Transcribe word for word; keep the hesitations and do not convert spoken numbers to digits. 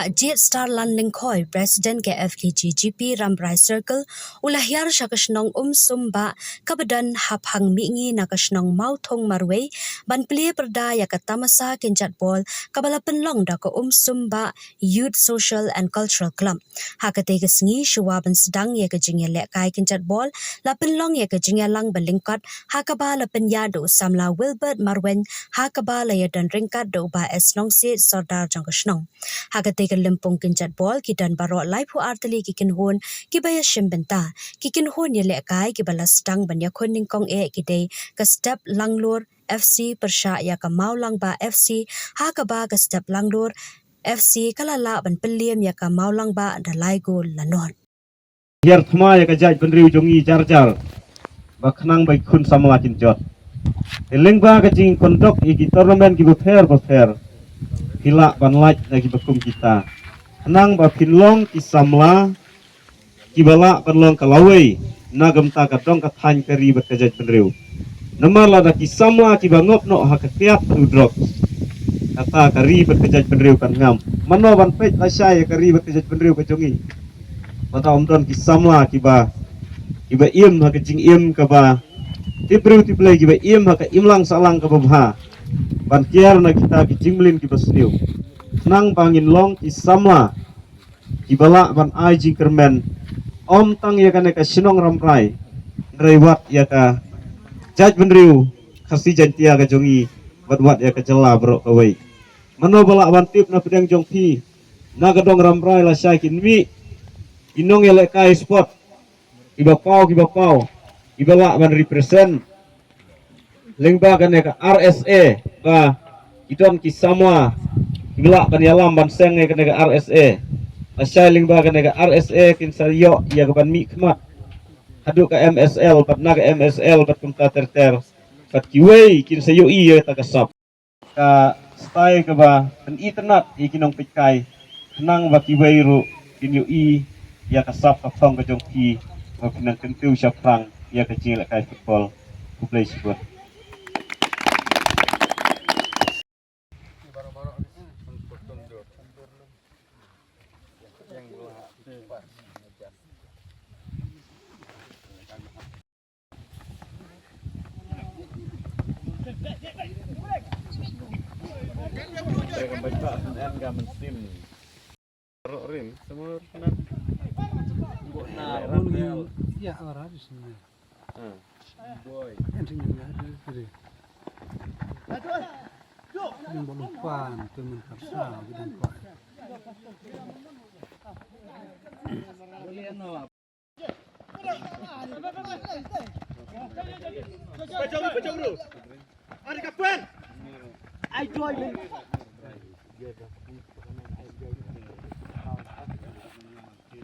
Jade Starland Lyngkhoi, President ka F K J G P Rambrai Circle, u la hiar sha ka shnong Umsumbah kaba don ha phang mihngi na ka shnong Mawthong marwei ban plie pyrda ïa ka tamasa kynjat bol kaba la pynlong da ka Umsumbah Youth Social and Cultural Club. Ha katei ka sngi, shuwa ban sdang ïa ka jingïalehkai kynjat bol, la pynlong ïa ka jingïalang ba lyngkot ha kaba la pynïaid da u samla Wilbert Marwein, ha kaba la ïadon ryngkat da u Bah S Nongsiej, Sordar jong ka shnong. Ha katei ka lympung kynjat bol ki don baroh laiphew ar tylli ki kynhun kiba ïashim bynta. Ki kynhun ïalehkai kiba la sdang ban ïakhun nyngkong eh ki dei ka Step Langlur F C pyrshah ïa ka Mawlangbah F C, ha kaba ka Step Langlur F C ka la lah ban pynliem ïa ka Mawlangbah da lai gol la nod. Hiar thma ïa ka jaitbynriew jong ngi jar jar ba khnang ba ki khun samla kin jot. Te lyngba ka jingconduct ïa ki tournament kiba pher ba pher, phi lah ban lait na kiba kum kita, khnang ba phin long ki samla kiba lah ban long ka lawei na ka bynta ka dong ka thaiñ, ka ri bad ka jaitbynriew. Namar lada ki samla kiba ngop noh ha ka kiad bad u drugs, kata ka ri bad ka jaitbynriew kan ngam. Mano ban peit lashai ïa ka ri bad ka jaitbynriew ka jong ngi? Lada ym don ki samla kiba, kiba im ha ka jingim kaba tip briew tip Blei, kiba im ha ka imlang sahlang kaba bha, ban kiar na kita ki jingmlien kiba sniew, khnang ba ngin long ki samla kiba lah ban ai jingkyrmen, ym tang ïa kane ka shnong Rambrai, hynrei wat ïa ka jaitbynriew Khasi Jaintia ka jong ngi, bad wat ïa ka jylla baroh kawei. Mano ba lah ban tip na pdeng jong phi, na ka dong Rambrai lashai kin mih ki nongïalehkai sport kiba paw, kiba paw, kiba lah ban represent lyngba kane ka R S A, ba ki don ki samla kiba lah ban ïalam ban seng ïa kane ka R S A. Lashai lyngba kane ka R S A kin sa ïoh ïa ka ban mihkhmat haduh ka M S L, bad na ka M S L bad kumta ter ter, bad kiwei kin sa ïohi ïa kata ka sap. Ka style kaba pynitynnad ïa ki nongpeitkai, khnang ba kiwei ruh kin ïohi ïa ka sap ka phong ka jong phi, ba phin nang kyntiew shaphrang ïa ka jingïalehkai football. Khublei shibun.